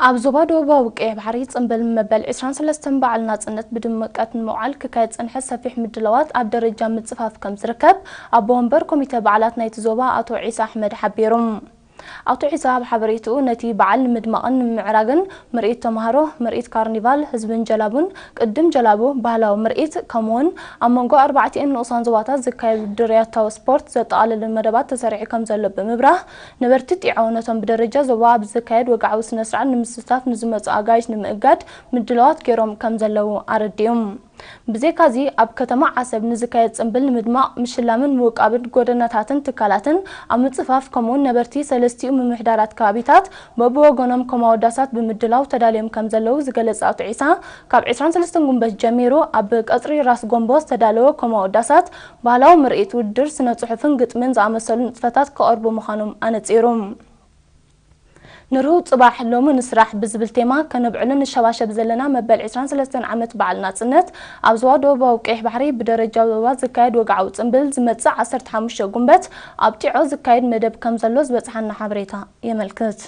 ኣብ ዞባ ደቡባዊ ቀይሕ ባሕሪ ጽንብል መበል ዕስራን ሰለስተን በዓል ናጽነት ብድምቀት ንምውዓል ክካየድ ዝጸንሐ ሰፊሕ ምድላዋት ኣብ ደረጃ ምጽፋፍ ከም ዝርከብ ኣቦ ወንበር ኮሚተ በዓላት ናይቲ ዞባ ኣቶ ዒሳ ኣሕመድ ሓቢሩ። ኣቶ ዒሳ ኣብ ሓበሬትኡ፣ ነቲ በዓል ንምድማቕን ንምምዕራግን ምርኢት ተማሃሮ፣ ምርኢት ካርኒቫል ህዝብን ጀላቡን፣ ቅድም ጀላቡ፣ ባህላዊ ምርኢት፣ ከምኡውን ኣብ መንጎ ኣርባዕቲኤን ንኡሳን ዞባታት ዝካየድ ውድድር ያታዊ ስፖርት ዘጠቓለለ መደባት ተሰሪዑ ከም ዘሎ ብምብራህ፣ ነበርቲ ጢዖ ነቶም ብደረጃ ዞባ ኣብ ዝካየድ ወግዓዊ ስነ ስርዓት ንምስታፍ ንዝመጹ ኣጋይሽ ንምእጋድ ምድላዋት ገይሮም ከም ዘለዉ ኣረዲኡ። ብዘይካዚ ኣብ ከተማ ዓሰብ ንዝካየድ ጽንብል ንምድማቕ ምሽላምን ምውቃብን ጎደናታትን ትካላትን ኣብ ምጽፋፍ ከምኡውን ነበርቲ ሰለስቲኡ ምምሕዳራት ከባቢታት በብወገኖም ከማወዳሳት ብምድላው ተዳልዮም ከም ዘለዉ ዝገለጸ ኣቶ ዒሳ፣ ካብ ዕስራን ሰለስተን ጉንበት ጀሚሩ ኣብ ቀጽሪ ራስ ጎንቦ ዝተዳለወ ከማወዳሳት ባህላዊ ምርኢት፣ ውድድር ስነ ጽሑፍን ግጥምን ዝኣመሰሉ ንጥፈታት ክቐርቡ ምዃኖም ኣነጺሩ። ንርሁው ጽባሕ ሎሚ ንስራሕ ብዝብል ቴማ ከነብዕሎ ንሸባሸብ ዘለና መበል ዕስራን ሰለስተን ዓመት በዓል ናጽነት ኣብ ዞባ ደቡባዊ ቀይሕ ባሕሪ ብደረጃ ዞባ ዝካየድ ወግዓዊ ጽንብል ዝመጽእ ዓሰርተ ሓሙሽተ ጉንበት ኣብ ጢዖ ዝካየድ መደብ ከም ዘሎ ዝበጽሓና ሓበሬታ የመልክት።